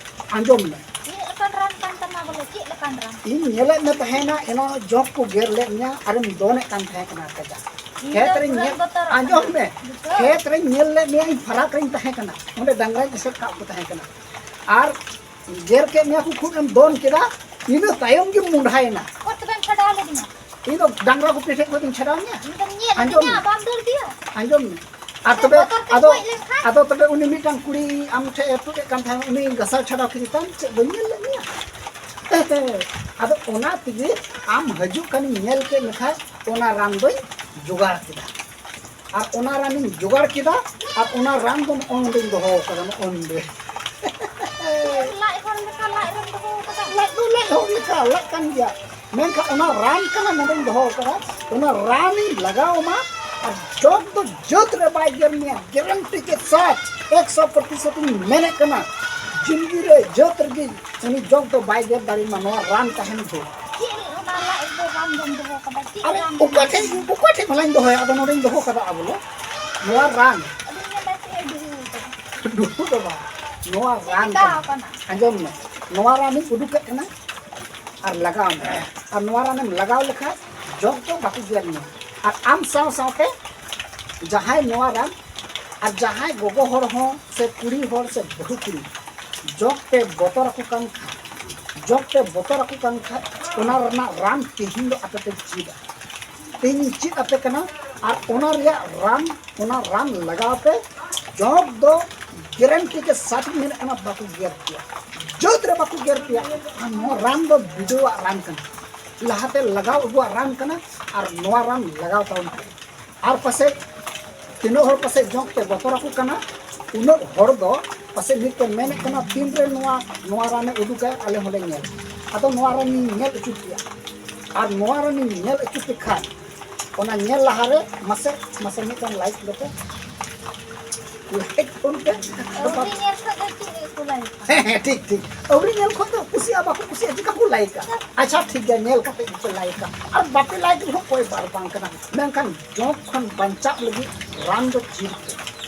ᱟᱸᱡᱚᱢ ᱢᱮ᱾ ᱪᱮᱫ ᱞᱮᱠᱟᱱ ᱨᱟᱱ ᱠᱟᱱ ᱛᱟᱢᱟ ᱵᱚᱞᱮ? ᱪᱮᱫ ᱞᱮᱠᱟᱱ ᱨᱟᱱ? ᱤᱧ ᱧᱮᱞᱮᱫ ᱢᱮ ᱛᱟᱦᱮᱱᱟ, ᱮᱱᱟᱱ ᱡᱚᱠ ᱠᱚ ᱜᱮᱨ ᱞᱮᱫ ᱢᱮᱭᱟ ᱟᱨᱮᱢ ᱫᱚᱱᱮᱫ ᱠᱟᱱ ᱛᱟᱦᱮᱸ ᱠᱟᱱᱟ ᱠᱟᱡᱟᱠ᱾ ᱤᱧ ᱠᱷᱮᱛ ᱫᱚ ᱨᱮᱧ ᱯᱩᱨᱟᱹᱧ ᱧᱮᱞ, ᱵᱚᱛᱚᱨᱚᱜ ᱟᱸᱡᱚᱢ ᱠᱟᱱᱟ᱾ ᱢᱮ, ᱵᱩᱡᱷᱟᱹᱣ? ᱠᱷᱮᱛ ᱨᱮᱧ ᱧᱮᱞ ᱞᱮᱫ ᱢᱮᱭᱟ, ᱤᱧ ᱯᱷᱟᱨᱟᱠ ᱨᱮᱧ ᱛᱟᱦᱮᱸ ᱠᱟᱱᱟ, ᱚᱸᱰᱮ ᱰᱟᱝᱨᱟᱧ ᱮᱥᱮᱫ ᱠᱟᱜ ᱠᱚ ᱛᱟᱦᱮᱸ ᱠᱟᱱᱟ, ᱟᱨ ᱜᱮᱨ ᱠᱮᱫ ᱢᱮᱭᱟ ᱠᱚ, ᱠᱷᱩᱵ ᱮᱢ ᱫᱚᱱ ᱠᱮᱫᱟ, ᱤᱱᱟᱹ ᱛᱟᱭᱚᱢ ᱜᱮᱢ ᱢᱩᱸᱰᱷᱟᱭᱮᱱᱟ᱾ ᱚᱠᱚᱭ ᱛᱚᱵᱮᱢ ᱪᱷᱟᱰᱟᱣ ᱞᱤᱫᱤᱧᱟ? ᱤᱧ ᱫᱚ ᱰᱟᱝᱨᱟ ᱜᱩᱯᱤ ᱴᱷᱮᱡ ᱠᱷᱚᱱ ᱤᱧ ᱪᱷᱟᱰᱟᱣ ᱢᱮᱭᱟ᱾ ᱤᱧ ᱫᱚᱢ ᱧᱮᱞ ᱟᱸᱡᱚᱢ ᱟᱹᱫᱤᱧᱟ, ᱢᱮ᱾ ᱵᱟᱢ ᱫᱟᱹᱲ ᱫᱤᱭᱟ? ᱟᱸᱡᱚᱢ ᱢᱮ᱾ ᱟᱨ ᱥᱮ ᱛᱚᱵᱮ ᱵᱚᱛᱚᱨ ᱛᱮᱢ ᱟᱫᱚ, ᱜᱚᱡ ᱞᱮᱱᱠᱷᱟᱱ? ᱟᱫᱚ ᱛᱚᱵᱮ ᱩᱱᱤ ᱢᱤᱫᱴᱟᱝ ᱠᱩᱲᱤ ᱟᱢ ᱴᱷᱮᱡ ᱮ ᱛᱩᱫ ᱮᱫ ᱠᱟᱱ ᱛᱟᱦᱮᱸᱱ, ᱩᱱᱤ ᱜᱟᱥᱟᱣ ᱪᱷᱟᱰᱟᱣ ᱠᱮᱫᱮ ᱛᱟᱢ, ᱪᱮᱫ ᱵᱟᱹᱧ ᱧᱮᱞ ᱞᱮᱫ ᱢᱮᱭᱟ? ᱟᱫᱚ ᱚᱱᱟ ᱛᱮᱜᱮ ᱟᱢ ᱦᱤᱡᱩᱜ ᱠᱟᱱᱤᱧ ᱧᱮᱞ ᱠᱮᱫ ᱢᱮᱠᱷᱟᱡ ᱚᱱᱟ ᱨᱟᱱ ᱫᱚᱧ ᱡᱚᱜᱟᱲ ᱠᱮᱫᱟ᱾ ᱟᱨ ᱚᱱᱟ ᱨᱟᱱᱤᱧ ᱡᱚᱜᱟᱲ ᱠᱮᱫᱟ, ᱟᱨ ᱚᱱᱟ ᱨᱟᱱ ᱫᱚ ᱱᱚᱜᱼᱚ ᱱᱚᱸᱰᱮᱧ ᱫᱚᱦᱚ ᱟᱠᱟᱫᱟ, ᱱᱚᱜᱼᱚ ᱱᱚᱸᱰᱮ᱾ ᱞᱟᱡ ᱦᱚᱲ ᱞᱮᱠᱟ ᱞᱟᱡ ᱨᱮᱢ ᱫᱚᱦᱚ ᱟᱠᱟᱫᱟ? ᱞᱟᱡ ᱫᱚ ᱞᱟᱡ ᱦᱚᱲ ᱞᱮᱠᱟ ᱞᱟᱡ ᱠᱟᱱ ᱜᱮᱭᱟ, ᱢᱮᱱᱠᱷᱟᱱ ᱚᱱᱟ ᱨᱟᱱ ᱠᱟᱱᱟ ᱱᱚᱸᱰᱮᱧ ᱫᱚᱦᱚ ᱟᱠᱟᱫᱟ, ᱚᱱᱟ ᱨᱟᱱᱤᱧ ᱞᱟᱜᱟᱣ ᱟᱢᱟ, ᱟᱨ ᱡᱚᱜ ᱫᱚ ᱡᱟᱹᱛ ᱨᱮ ᱵᱟᱭ ᱜᱮᱨ ᱢᱮᱭᱟ, ᱜᱮᱨᱮᱱᱴᱤ ᱠᱮ ᱥᱟᱛᱷ, ᱮᱠᱥᱚ ᱯᱨᱚᱛᱤᱥᱚᱛ ᱤᱧ ᱢᱮᱱᱮᱫ ᱠᱟᱱᱟ᱾ ᱡᱤᱱᱫᱜᱤ ᱨᱮ ᱡᱟᱹᱛ ᱨᱮᱜᱮ ᱩᱱᱤ ᱡᱚᱜ ᱫᱚ ᱵᱟᱭ ᱜᱮᱨ ᱫᱟᱲᱮᱭᱟᱢᱟ, ᱱᱚᱣᱟ ᱨᱟᱱ ᱛᱟᱦᱮᱱ ᱵᱷᱳᱨ᱾ ᱪᱮᱫ ᱚᱱᱟ ᱞᱟᱡ ᱫᱚ ᱨᱟᱱ ᱫᱚᱢ ᱫᱚᱦᱚ ᱠᱟᱫᱟ? ᱪᱮᱫ ᱟᱨᱮ, ᱨᱟᱱ ᱚᱠᱟ ᱫᱚᱢ ᱴᱷᱮᱡ, ᱫᱚᱦᱚ ᱚᱠᱟ ᱴᱷᱮᱡ ᱵᱷᱟᱞᱟᱧ ᱫᱚᱦᱚᱭᱟ? ᱟᱫᱚ ᱱᱚᱰᱮᱧ ᱫᱚᱦᱚ ᱠᱟᱫᱟ ᱵᱚᱞᱮ, ᱱᱚᱣᱟ ᱨᱟᱱ᱾ ᱟᱫᱚᱧ ᱢᱮᱱᱫᱟ ᱪᱮᱫ ᱮ ᱫᱩᱦᱩ ᱠᱟᱫᱟ? ᱫᱩᱦᱩ ᱫᱚ ᱵᱟᱝ, ᱱᱚᱣᱟ ᱪᱮᱫ ᱨᱟᱱ ᱪᱤᱠᱟᱣ ᱠᱟᱱᱟ᱾ ᱠᱟᱱᱟ? ᱟᱸᱡᱚᱢ ᱢᱮ, ᱱᱚᱣᱟ ᱨᱟᱱᱤᱧ ᱩᱰᱩᱠᱮᱫ ᱠᱟᱱᱟ ᱟᱨ ᱞᱟᱜᱟᱣ ᱢᱮ᱾ ᱟᱨ ᱱᱚᱣᱟ ᱨᱟᱱᱮᱢ ᱞᱟᱜᱟᱣ ᱞᱮᱠᱷᱟᱡ ᱡᱚᱜ ᱫᱚ ᱵᱟᱠᱚ ᱜᱮᱨ ᱢᱮᱭᱟ᱾ ᱟᱨ ᱟᱢ ᱥᱟᱶ ᱥᱟᱶᱛᱮ ᱡᱟᱦᱟᱸᱭ ᱱᱚᱣᱟ ᱨᱟᱱ, ᱟᱨ ᱡᱟᱦᱟᱸᱭ ᱜᱚᱜᱚ ᱦᱚᱲ ᱦᱚᱸ ᱥᱮ ᱠᱩᱲᱤ ᱦᱚᱲ ᱥᱮ ᱵᱟᱹᱦᱩ ᱠᱩᱲᱤ, ᱡᱚᱜ ᱯᱮ ᱵᱚᱛᱚᱨ ᱟᱠᱚ ᱠᱟᱱ ᱠᱷᱟᱱ, ᱡᱚᱜ ᱯᱮ ᱵᱚᱛᱚᱨ ᱟᱠᱚ ᱠᱟᱱ ᱠᱷᱟᱱ, ᱚᱱᱟ ᱨᱮᱱᱟᱜ ᱨᱟᱱ ᱛᱮᱦᱮᱧ ᱫᱚ ᱟᱯᱮ ᱯᱮ ᱪᱮᱫᱟ᱾ ᱛᱮᱦᱮᱧ ᱤᱧ ᱪᱮᱫ ᱟᱯᱮ ᱠᱟᱱᱟ, ᱟᱨ ᱚᱱᱟ ᱨᱮᱭᱟᱜ ᱨᱟᱱ, ᱚᱱᱟ ᱨᱟᱱ ᱞᱟᱜᱟᱣ ᱯᱮ᱾ ᱡᱚᱜ ᱫᱚ ᱜᱮᱨᱮᱱᱴᱤ ᱜᱮ ᱥᱟᱴ ᱢᱮᱱᱟᱜ ᱠᱟᱱᱟ, ᱵᱟᱠᱚ ᱜᱮᱨ ᱯᱮᱭᱟ, ᱡᱟᱹᱛ ᱨᱮ ᱵᱟᱠᱚ ᱜᱮᱨ ᱯᱮᱭᱟ᱾ ᱟᱨ ᱱᱚᱣᱟ ᱨᱟᱱ ᱫᱚ ᱵᱤᱰᱟᱹᱣᱟᱜ ᱨᱟᱱ ᱠᱟᱱᱟ᱾ ᱞᱟᱦᱟᱛᱮ ᱞᱟᱜᱟᱣ ᱟᱹᱜᱩᱣᱟᱜ ᱨᱟᱱ ᱠᱟᱱᱟ, ᱟᱨ ᱱᱚᱣᱟ ᱨᱟᱱ ᱞᱟᱜᱟᱣ ᱛᱟᱵᱚᱱ ᱯᱮ᱾ ᱟᱨ ᱯᱟᱥᱮᱡ ᱛᱤᱱᱟᱹᱜ ᱦᱚᱲ ᱯᱟᱥᱮᱡ ᱡᱚᱜ ᱛᱮ ᱵᱚᱛᱚᱨ ᱟᱠᱚ ᱠᱟᱱᱟ, ᱩᱱᱟᱹᱜ ᱦᱚᱲ ᱫᱚ ᱯᱟᱥᱮᱡ ᱱᱤᱛ ᱠᱚ ᱢᱮᱱᱮᱫ ᱠᱟᱱᱟ, "ᱛᱤᱱᱨᱮ ᱱᱚᱣᱟ, ᱱᱚᱣᱟ ᱨᱟᱱᱮ ᱩᱰᱩᱠᱟ, ᱟᱞᱮ ᱦᱚᱸᱞᱮ ᱧᱮᱞ?" ᱟᱫᱚ ᱱᱚᱣᱟ ᱨᱟᱱᱤᱧ ᱧᱮᱞ ᱦᱚᱪᱚ ᱯᱮᱭᱟ᱾ ᱟᱨ ᱱᱚᱣᱟ ᱨᱟᱱᱤᱧ ᱧᱮᱞ ᱦᱚᱪᱚ ᱯᱮ ᱠᱷᱟᱱ, ᱚᱱᱟ ᱧᱮᱞ ᱞᱟᱦᱟᱨᱮ ᱢᱟᱥᱮ, ᱢᱟᱥᱮ ᱢᱤᱫᱴᱟᱝ ᱞᱟᱭᱤᱠ ᱞᱮᱯᱮ᱾ ᱞᱟᱭᱤᱠ ᱯᱷᱳᱱ ᱯᱮ᱾ ᱟᱹᱣᱨᱤ ᱧᱮᱞ ᱠᱷᱚᱡ ᱫᱚ ᱪᱮᱫ ᱠᱚ ᱞᱟᱭᱤᱠᱟ? ᱦᱮᱸ, ᱦᱮᱸ, ᱴᱷᱤᱠ, ᱴᱷᱤᱠ᱾ ᱟᱹᱣᱨᱤ ᱧᱮᱞ ᱠᱷᱚᱡ ᱫᱚ ᱠᱩᱥᱤᱜᱼᱟ, ᱵᱟᱠᱚ ᱠᱩᱥᱤᱜᱼᱟ, ᱪᱤᱠᱟ ᱠᱚ ᱞᱟᱭᱤᱠᱟ? ᱟᱪᱪᱷᱟ, ᱴᱷᱤᱠ ᱜᱮᱭᱟ, ᱧᱮᱞ ᱠᱟᱛᱮ ᱜᱮᱯᱮ ᱞᱟᱭᱤᱠᱟ᱾ ᱟᱨ ᱵᱟᱯᱮ ᱞᱟᱭᱤᱠ ᱨᱮᱦᱚᱸ ᱠᱚᱭ ᱵᱟᱨ ᱵᱟᱝ ᱠᱟᱱᱟ, ᱢᱮᱱᱠᱷᱟᱱ ᱡᱚᱜ ᱠᱷᱚᱱ ᱵᱟᱧᱪᱟᱜ ᱞᱟᱹᱜᱤᱫ ᱨᱟᱱ ᱫᱚ ᱪᱮᱫ ᱯᱮ?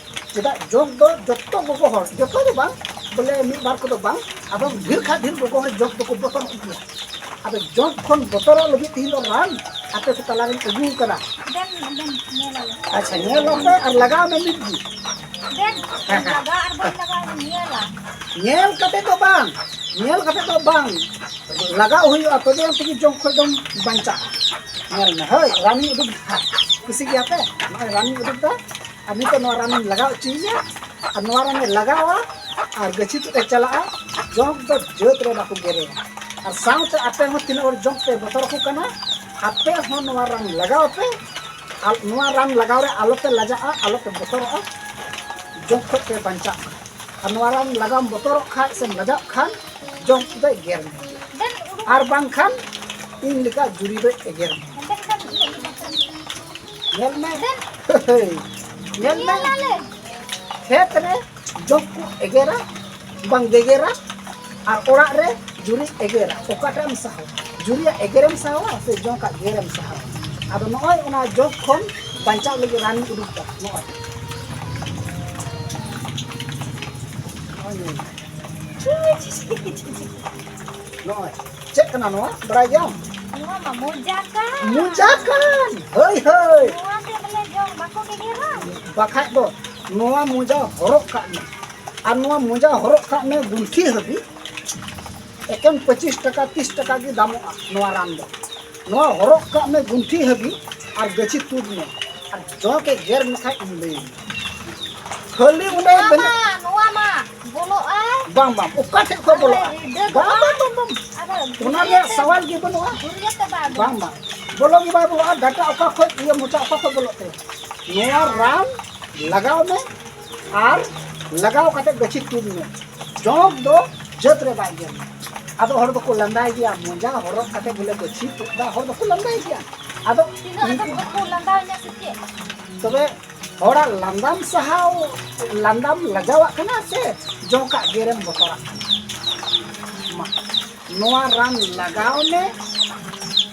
ᱪᱮᱫᱟᱜ ᱡᱚᱜ ᱫᱚ ᱡᱚᱛᱚ ᱜᱚᱜᱚ ᱦᱚᱲ, ᱡᱚᱛᱚ ᱫᱚ ᱵᱟᱝ, ᱵᱚᱞᱮ ᱢᱤᱫ ᱵᱟᱨ ᱠᱚᱫᱚ ᱵᱟᱝ, ᱟᱫᱚ ᱰᱷᱮᱨ ᱠᱷᱟᱡ ᱰᱷᱮᱨ ᱜᱚᱜᱚ ᱦᱚᱲ ᱡᱚᱜ ᱫᱚᱠᱚ ᱵᱚᱛᱚᱨᱚᱜ ᱜᱮᱭᱟ᱾ ᱟᱫᱚ ᱡᱚᱜ ᱠᱷᱚᱱ ᱵᱚᱛᱚᱨᱚᱜ ᱞᱟᱹᱜᱤᱫ ᱛᱮᱦᱮᱧ ᱫᱚ ᱨᱟᱱ ᱟᱯᱮ ᱠᱚ ᱛᱟᱞᱟᱨᱤᱧ ᱟᱹᱜᱩ ᱟᱠᱟᱫᱟ᱾ ᱫᱮᱱ, ᱫᱮᱱ, ᱧᱮᱞᱟᱞᱮ᱾ ᱟᱪᱪᱷᱟ, ᱧᱮᱞ ᱟᱯᱮ ᱟᱨ ᱞᱟᱜᱟᱣ ᱢᱮ ᱢᱤᱫ ᱜᱮ᱾ ᱫᱮᱱ, ᱦᱮᱸ, ᱦᱮᱸ᱾ ᱞᱟᱜᱟᱣ ᱟᱨ ᱵᱟᱹᱧ ᱞᱟᱜᱟᱣ ᱤᱧ ᱧᱮᱞᱟ᱾ ᱧᱮᱞ ᱠᱟᱛᱮ ᱫᱚ ᱵᱟᱝ, ᱧᱮᱞ ᱠᱟᱛᱮ ᱫᱚ ᱵᱟᱝ, ᱞᱟᱜᱟᱣ ᱦᱩᱭᱩᱜᱼᱟ, ᱛᱚᱵᱮ ᱟᱢ ᱛᱮᱜᱮ ᱡᱚᱜ ᱠᱷᱚᱱ ᱫᱚᱢ ᱵᱟᱧᱪᱟᱜᱼᱟ᱾ ᱧᱮᱞ ᱢᱮ, ᱦᱳᱭ, ᱨᱟᱱᱤᱧ ᱩᱰᱩᱠ ᱫᱟ᱾ ᱠᱩᱥᱤ ᱜᱮᱭᱟ ᱯᱮ? ᱱᱚᱜᱼᱚᱭ ᱨᱟᱱᱤᱧ ᱩᱰᱩᱠ ᱫᱟ᱾ ᱟᱨ ᱱᱤᱛᱚᱜ ᱱᱚᱣᱟ ᱨᱟᱱᱤᱧ ᱞᱟᱜᱟᱣ ᱦᱚᱪᱚᱭᱮᱭᱟ, ᱟᱨ ᱱᱚᱣᱟ ᱨᱟᱱᱮ ᱞᱟᱜᱟᱣᱟ, ᱟᱨ ᱜᱟᱹᱪᱷᱤ ᱛᱩᱫ ᱮ ᱪᱟᱞᱟᱜᱼᱟ, ᱡᱚᱜ ᱫᱚ ᱡᱟᱹᱛ ᱨᱮ ᱵᱟᱠᱚ ᱜᱮᱨᱮᱭᱟ᱾ ᱟᱨ ᱥᱟᱶᱛᱮ ᱟᱯᱮ ᱦᱚᱸ ᱛᱤᱱᱟᱹᱜ ᱦᱚᱲ ᱡᱚᱜ ᱯᱮ ᱵᱚᱛᱚᱨ ᱟᱠᱚ ᱠᱟᱱᱟ, ᱟᱯᱮ ᱦᱚᱸ ᱱᱚᱣᱟ ᱨᱟᱱ ᱞᱟᱜᱟᱣ ᱯᱮ, ᱟᱨ ᱱᱚᱣᱟ ᱨᱟᱱ ᱞᱟᱜᱟᱣ ᱨᱮ ᱟᱞᱚ ᱯᱮ ᱞᱟᱡᱟᱜᱼᱟ, ᱟᱞᱚ ᱯᱮ ᱵᱚᱛᱚᱨᱚᱜᱼᱟ, ᱡᱚᱜ ᱠᱷᱚᱡ ᱯᱮ ᱵᱟᱧᱪᱟᱜ ᱢᱟ᱾ ᱟᱨ ᱱᱚᱣᱟ ᱨᱟᱱ ᱞᱟᱜᱟᱣ ᱵᱚᱛᱚᱨᱚᱜ ᱠᱷᱟᱡ ᱥᱮᱢ ᱞᱟᱡᱟᱜ ᱠᱷᱟᱱ, ᱡᱚᱜ ᱫᱚᱭ ᱜᱮᱨ ᱢᱮ, ᱟᱨ ᱵᱟᱝᱠᱷᱟᱱ ᱤᱧ ᱞᱮᱠᱟ ᱡᱩᱨᱤ ᱫᱚᱭ ᱮᱜᱮᱨ ᱢᱮ᱾ ᱧᱮᱞ ᱢᱮ, ᱧᱮᱞ ᱢᱮ, ᱠᱷᱮᱛ ᱨᱮ ᱡᱚᱜ ᱠᱚ ᱮᱜᱮᱨᱟ, ᱵᱟᱝ ᱜᱮᱜᱮᱨᱟ, ᱟᱨ ᱚᱲᱟᱜ ᱨᱮ ᱡᱩᱨᱤ ᱮᱜᱮᱨᱟ, ᱚᱠᱟᱴᱟᱜ ᱮᱢ ᱥᱟᱦᱟᱣᱟ? ᱡᱩᱨᱤᱭᱟᱜ ᱮᱜᱮᱨᱮᱢ ᱥᱟᱦᱟᱣᱟ ᱥᱮ ᱡᱚᱜᱟᱜ ᱜᱮᱨᱮᱢ ᱥᱟᱦᱟᱣᱟ? ᱟᱫᱚ ᱱᱚᱜᱼᱚᱭ ᱚᱱᱟ ᱡᱚᱜ ᱠᱷᱚᱱ ᱵᱟᱧᱪᱟᱜ ᱞᱟᱹᱜᱤᱫ ᱨᱟᱱᱤᱧ ᱩᱰᱩᱠ ᱫᱟ᱾ ᱱᱚᱜᱼᱚᱭ, ᱱᱚᱜᱼᱚᱭ ᱧᱮᱞ ᱢᱮ᱾ ᱱᱚᱜᱼᱚᱭ ᱪᱮᱫ ᱠᱟᱱᱟ ᱱᱚᱣᱟ, ᱵᱟᱲᱟᱭ ᱜᱮᱭᱟᱢ? ᱱᱚᱣᱟ ᱢᱟ ᱢᱚᱡᱟ ᱠᱟᱱ᱾ ᱢᱚᱡᱟ ᱠᱟᱱ, ᱦᱳᱭ, ᱦᱳᱭ᱾ ᱱᱚᱣᱟ ᱛᱮ ᱵᱚᱞᱮ ᱡᱚᱜ ᱵᱟᱠᱚ ᱜᱮᱜᱮᱨᱟ? ᱵᱟᱠᱷᱟᱡ ᱫᱚ ᱱᱚᱣᱟ ᱢᱚᱡᱟ ᱦᱚᱨᱚᱜ ᱠᱟᱜ ᱢᱮ᱾ ᱟᱨ ᱱᱚᱣᱟ ᱢᱚᱡᱟ ᱦᱚᱨᱚᱜ ᱠᱟᱜ ᱢᱮ ᱜᱩᱱᱴᱷᱤ ᱦᱟᱹᱵᱤᱡ, ᱮᱠᱮᱱ ᱯᱚᱸᱪᱤᱥ ᱴᱟᱠᱟ, ᱛᱤᱥ ᱴᱟᱠᱟ ᱜᱮ ᱫᱟᱢᱚᱜᱼᱟ ᱱᱚᱣᱟ ᱨᱟᱱ ᱫᱚ᱾ ᱱᱚᱣᱟ ᱦᱚᱨᱚᱜ ᱠᱟᱜ ᱢᱮ ᱜᱩᱱᱴᱷᱤ ᱦᱟᱹᱵᱤᱡ ᱟᱨ ᱜᱟᱹᱪᱷᱤ ᱛᱩᱫ ᱢᱮ᱾ ᱟᱨ ᱡᱚᱸᱠ ᱮ ᱜᱮᱨ ᱢᱮᱠᱷᱟᱡ ᱤᱧ ᱞᱟᱹᱭ ᱟᱢᱟ᱾ ᱠᱷᱟᱹᱞᱤ ᱚᱸᱰᱮ ᱱᱚᱣᱟ ᱵᱮᱱ- ᱢᱟ, ᱱᱚᱣᱟ ᱢᱟ ᱵᱚᱞᱚᱜᱼᱟ᱾ ᱵᱟᱝ, ᱵᱟᱝ, ᱚᱠᱟ ᱴᱷᱮᱡ ᱠᱷᱚᱡ ᱵᱚᱞᱚᱜᱼᱟ? ᱟᱨ ᱰᱟᱹᱜ ᱵᱟᱝ, ᱵᱟᱝ, ᱵᱟᱝ, ᱵᱟᱝ᱾ ᱟᱨ ᱚᱱᱟ ᱨᱮᱭᱟᱜ ᱜᱷᱩᱨᱤᱭᱟᱹ ᱥᱟᱣᱟᱞ ᱜᱮ ᱵᱟᱹᱱᱩᱜᱼᱟ᱾ ᱜᱷᱩᱨᱤᱭᱟᱹ ᱛᱮ ᱵᱟᱝ᱾ ᱵᱟᱝ, ᱵᱟᱝ, ᱵᱚᱞᱚ ᱜᱮ ᱵᱟᱭ ᱵᱚᱞᱚᱜᱼᱟ᱾ ᱰᱟᱴᱟ ᱚᱠᱟ ᱠᱷᱚᱡ, ᱤᱭᱟᱹ, ᱢᱚᱪᱟ ᱚᱠᱟ ᱠᱷᱚᱡ ᱵᱚᱞᱚᱜ ᱛᱮ? ᱱᱚᱣᱟ ᱨᱟᱱ ᱞᱟᱜᱟᱣ ᱢᱮ ᱟᱨ ᱞᱟᱜᱟᱣ ᱠᱟᱛᱮ ᱜᱟᱹᱪᱷᱤ ᱛᱩᱫ ᱢᱮ᱾ ᱡᱚᱸᱠ ᱫᱚ ᱡᱟᱹᱛ ᱨᱮ ᱵᱟᱭ ᱜᱮᱨ ᱢᱮ᱾ ᱟᱫᱚ ᱦᱚᱲ ᱫᱚᱠᱚ ᱞᱟᱸᱫᱟᱭ ᱜᱮᱭᱟ, ᱢᱚᱡᱟ ᱦᱚᱨᱚᱜ ᱠᱟᱛᱮ ᱵᱚᱞᱮ ᱜᱟᱹᱪᱷᱤ ᱛᱩᱫ ᱫᱟ, ᱦᱚᱲ ᱫᱚᱠᱚ ᱞᱟᱸᱫᱟᱭ ᱜᱮᱭᱟ᱾ ᱟᱫᱚ ᱛᱤᱱᱟᱹᱜ ᱟᱫᱚ ᱠᱚ ᱞᱟᱸᱫᱟᱣ ᱤᱧᱟ ᱥᱮ ᱪᱮᱫ? ᱛᱚᱵᱮ ᱦᱚᱲᱟᱜ ᱞᱟᱸᱫᱟᱢ ᱥᱟᱦᱟᱣ, ᱞᱟᱸᱫᱟᱢ ᱞᱟᱡᱟᱣᱟᱜ ᱠᱟᱱᱟ ᱥᱮ ᱡᱚᱸᱠᱟᱜ ᱜᱮᱨᱮᱢ ᱵᱚᱛᱚᱨᱟᱜ ᱠᱟᱱᱟ? ᱢᱟ, ᱱᱚᱣᱟ ᱨᱟᱱ ᱞᱟᱜᱟᱣ ᱢᱮ,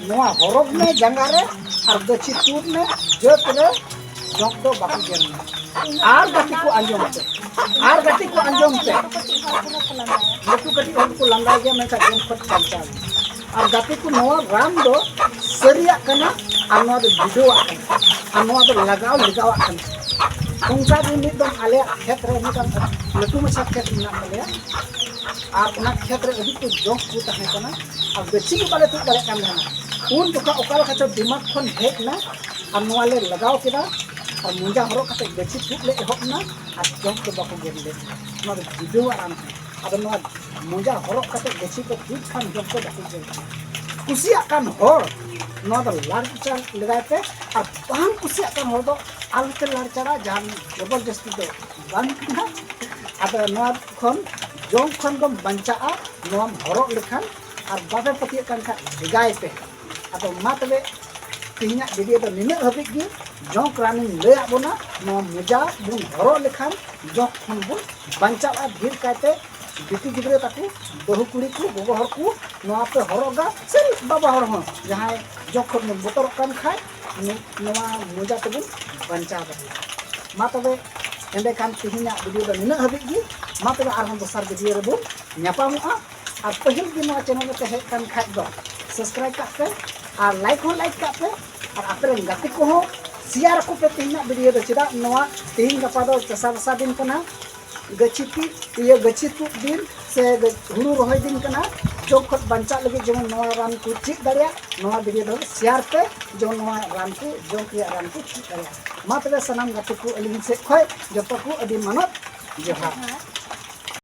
ᱱᱚᱣᱟ ᱦᱚᱨᱚᱜ ᱢᱮ ᱡᱟᱸᱜᱟ ᱨᱮ, ᱟᱨ ᱜᱟᱹᱪᱷᱤ ᱛᱩᱫ ᱢᱮ, ᱡᱟᱹᱛ ᱨᱮ ᱡᱚᱸᱠ ᱫᱚ ᱵᱟᱠᱚ ᱜᱮᱨ ᱢᱮ᱾ ᱟᱨ ᱜᱟᱛᱮ ᱠᱚ ᱟᱸᱡᱚᱢ ᱯᱮ, ᱟᱨ ᱜᱟᱛᱮ ᱠᱚ ᱟᱸᱡᱚᱢ ᱯᱮ᱾ ᱞᱟᱹᱴᱩ ᱠᱟᱹᱴᱤᱡ ᱦᱚᱲ ᱠᱚ ᱞᱟᱸᱫᱟᱭ ᱜᱮᱭᱟ, ᱢᱮᱱᱠᱷᱟᱱ ᱡᱚᱸᱠ ᱠᱷᱚᱱ ᱵᱟᱧᱪᱟᱣ ᱜᱮ᱾ ᱟᱨ ᱜᱟᱛᱮ ᱠᱚ, ᱱᱚᱣᱟ ᱨᱟᱱ ᱫᱚ ᱥᱟᱹᱨᱤᱭᱟᱜ ᱠᱟᱱᱟ, ᱟᱨ ᱱᱚᱣᱟ ᱫᱚ ᱵᱤᱰᱟᱹᱣᱟᱜ ᱠᱟᱱᱟ, ᱟᱨ ᱱᱚᱣᱟ ᱫᱚ ᱞᱟᱜᱟᱣ ᱞᱟᱜᱟᱣᱟᱜ ᱠᱟᱱᱟ᱾ ᱚᱱᱠᱟ ᱜᱮ ᱢᱤᱫ ᱫᱚᱢ ᱟᱞᱮᱭᱟᱜ ᱠᱷᱮᱛ ᱨᱮ ᱢᱤᱫᱴᱟᱝ ᱞᱟᱹᱴᱩ ᱢᱟᱪᱷᱟ ᱠᱷᱮᱛ ᱢᱮᱱᱟᱜ ᱛᱟᱞᱮᱭᱟ, ᱟᱨ ᱚᱱᱟ ᱠᱷᱮᱛ ᱨᱮ ᱟᱹᱰᱤ ᱩᱛᱟᱹᱨ ᱡᱚᱸᱠ ᱠᱚ ᱛᱟᱦᱮᱸ ᱠᱟᱱᱟ᱾ ᱟᱨ ᱜᱟᱹᱪᱷᱤ ᱜᱮ ᱵᱟᱞᱮ ᱛᱩᱫ ᱫᱟᱲᱮᱭᱟᱜ ᱠᱟᱱ ᱛᱟᱦᱮᱱᱟ᱾ ᱩᱱ ᱡᱚᱠᱷᱚᱱ ᱚᱠᱟ ᱞᱮᱠᱟ ᱪᱚ ᱫᱤᱢᱟᱜᱽ ᱠᱷᱚᱱ ᱦᱮᱡ ᱮᱱᱟ, ᱟᱨ ᱱᱚᱣᱟ ᱞᱮ ᱞᱟᱜᱟᱣ ᱠᱮᱫᱟ, ᱟᱨ ᱢᱚᱡᱟ ᱦᱚᱨᱚᱜ ᱠᱟᱛᱮ ᱜᱟᱹᱪᱷᱤ ᱛᱩᱫ ᱞᱮ ᱮᱦᱚᱵ ᱮᱱᱟ, ᱟᱨ ᱡᱚᱸᱠ ᱫᱚ ᱵᱟᱠᱚ ᱜᱮᱨ ᱞᱮᱫ ᱞᱮᱭᱟ᱾ ᱱᱚᱣᱟ ᱫᱚ ᱵᱤᱰᱟᱹᱣᱟᱜ ᱨᱟᱱ ᱠᱟᱱᱟ᱾ ᱟᱫᱚ ᱱᱚᱣᱟ ᱢᱚᱡᱟ ᱦᱚᱨᱚᱜ ᱠᱟᱛᱮ ᱜᱟᱹᱪᱷᱤ ᱠᱚ ᱛᱩᱫ ᱠᱷᱟᱱ ᱡᱚᱸᱠ ᱫᱚ ᱵᱟᱠᱚ ᱜᱮᱨ ᱞᱮᱫᱟ᱾ ᱠᱩᱥᱤᱭᱟᱜ ᱠᱟᱱ ᱦᱚᱲ ᱱᱚᱣᱟ ᱫᱚ ᱞᱟᱲ ᱪᱟᱞ ᱞᱮᱜᱟᱭ ᱯᱮ, ᱟᱨ ᱵᱟᱝ ᱠᱩᱥᱤᱭᱟᱜ ᱠᱟᱱ ᱦᱚᱲ ᱫᱚ ᱟᱞᱚᱯᱮ ᱞᱟᱲ ᱪᱟᱞᱟ, ᱡᱟᱦᱟᱱ ᱡᱚᱵᱚᱨᱡᱚᱥᱛᱤ ᱫᱚ ᱵᱟᱝ ᱠᱟᱱᱟ᱾ ᱟᱫᱚ ᱱᱚᱣᱟ ᱠᱷᱚᱱ, ᱡᱚᱸᱠ ᱠᱷᱚᱱ ᱫᱚᱢ ᱵᱟᱧᱪᱟᱜᱼᱟ ᱱᱚᱣᱟᱢ ᱦᱚᱨᱚᱜ ᱞᱮᱠᱷᱟᱱ᱾ ᱟᱨ ᱵᱟᱯᱮ ᱯᱟᱹᱛᱭᱟᱹᱜ ᱠᱟᱱ ᱠᱷᱟᱱ ᱵᱷᱮᱡᱟᱭ ᱯᱮ᱾ ᱟᱫᱚ ᱢᱟ ᱛᱚᱵᱮ, ᱛᱮᱦᱮᱧᱟᱜ video ᱫᱚ ᱱᱤᱱᱟᱹᱜ ᱦᱟᱹᱵᱤᱡ ᱜᱮ᱾ ᱡᱚᱸᱠ ᱨᱟᱱᱤᱧ ᱞᱟᱹᱭᱟᱫ ᱵᱚᱱᱟ, ᱱᱚᱣᱟ ᱢᱚᱡᱟ ᱵᱚᱱ ᱦᱚᱨᱚᱜ ᱞᱮᱠᱷᱟᱱ ᱡᱚᱸᱠ ᱠᱷᱚᱱ ᱵᱚᱱ ᱵᱟᱧᱪᱟᱜᱼᱟ᱾ ᱰᱷᱮᱨ ᱠᱟᱭᱛᱮ ᱵᱤᱴᱤ ᱜᱤᱫᱽᱨᱟᱹ ᱛᱟᱠᱚ, ᱵᱟᱹᱦᱩ ᱠᱩᱲᱤ ᱠᱚ, ᱜᱚᱜᱚ ᱦᱚᱲ ᱠᱚ ᱱᱚᱣᱟ ᱯᱮ ᱦᱚᱨᱚᱜᱟ, ᱥᱮ ᱵᱟᱵᱟ ᱦᱚᱲ ᱦᱚᱸ ᱡᱟᱦᱟᱸᱭ ᱡᱚᱸᱠ ᱠᱷᱚᱱ ᱵᱚᱱ ᱵᱚᱛᱚᱨᱚᱜ ᱠᱟᱱ ᱠᱷᱟᱡ, ᱱᱚ-, ᱱᱚᱣᱟ ᱢᱚᱡᱟ ᱛᱮᱵᱚᱱ ᱵᱟᱧᱪᱟᱣ ᱫᱟᱲᱮᱭᱟᱜᱼᱟ᱾ ᱢᱟ ᱛᱚᱵᱮ, ᱮᱸᱰᱮᱠᱷᱟᱱ ᱛᱮᱦᱮᱧᱟᱜ video ᱫᱚ ᱱᱤᱱᱟᱹᱜ ᱦᱟᱹᱵᱤᱡ ᱜᱮ᱾ ᱢᱟ ᱛᱚᱵᱮ, ᱟᱨᱦᱚᱸ ᱫᱚᱥᱟᱨ video ᱨᱮᱵᱚᱱ ᱧᱟᱯᱟᱢᱚᱜᱼᱟ᱾ ᱟᱨ ᱯᱟᱹᱦᱤᱞ ᱜᱮ ᱱᱚᱣᱟ channel ᱨᱮᱯᱮ ᱦᱮᱡ ᱠᱟᱱ ᱠᱷᱟᱡ ᱫᱚ subscribe ᱠᱟᱜ ᱯᱮ, ᱟᱨ like ᱦᱚᱸ like ᱠᱟᱜ ᱯᱮ, ᱟᱨ ᱟᱯᱮ ᱨᱮᱱ ᱜᱟᱛᱮ ᱠᱚᱦᱚᱸ share ᱟᱠᱚ ᱯᱮ ᱛᱮᱦᱮᱧᱟᱜ video ᱫᱚ᱾ ᱪᱮᱫᱟᱜ, ᱱᱚᱣᱟ ᱛᱮᱦᱮᱧ ᱜᱟᱯᱟ ᱫᱚ ᱪᱟᱥᱟᱵᱟᱥᱟ ᱫᱤᱱ ᱠᱟᱱᱟ, ᱜᱟᱹᱪᱷᱤ ᱛᱩᱫ, ᱤᱭᱟᱹ, ᱜᱟᱹᱪᱷᱤ ᱛᱩᱫ ᱫᱤᱱ ᱥᱮ ᱜᱟᱹ- ᱦᱩᱲᱩ ᱨᱚᱦᱚᱭ ᱫᱤᱱ ᱠᱟᱱᱟ᱾ ᱡᱚᱢ ᱠᱷᱚᱱ ᱵᱟᱧᱪᱟᱜ ᱞᱟᱹᱜᱤᱫ ᱡᱮᱢᱚᱱ ᱱᱚᱣᱟ ᱨᱟᱱ ᱠᱚ ᱪᱮᱫ ᱫᱟᱲᱮᱭᱟᱜ, ᱱᱚᱣᱟ ᱵᱷᱤᱰᱤᱭᱳ ᱫᱚ ᱥᱮᱭᱟᱨ ᱯᱮ, ᱡᱮᱢᱚᱱ ᱱᱚᱣᱟ ᱨᱟᱱ ᱠᱚ ᱡᱚᱢ ᱨᱮᱭᱟᱜ ᱨᱟᱱ ᱠᱚ ᱪᱮᱫ ᱫᱟᱲᱮᱭᱟᱜ᱾ ᱢᱟ ᱛᱚᱵᱮ ᱥᱟᱱᱟᱢ ᱜᱟᱛᱮ ᱠᱚ ᱟᱹᱞᱤᱧ ᱥᱮᱫ ᱠᱷᱚᱱ ᱡᱚᱛᱚ ᱠᱚ ᱟᱹᱰᱤ ᱢᱟᱱᱚᱛ ᱡᱚᱦᱟᱨ᱾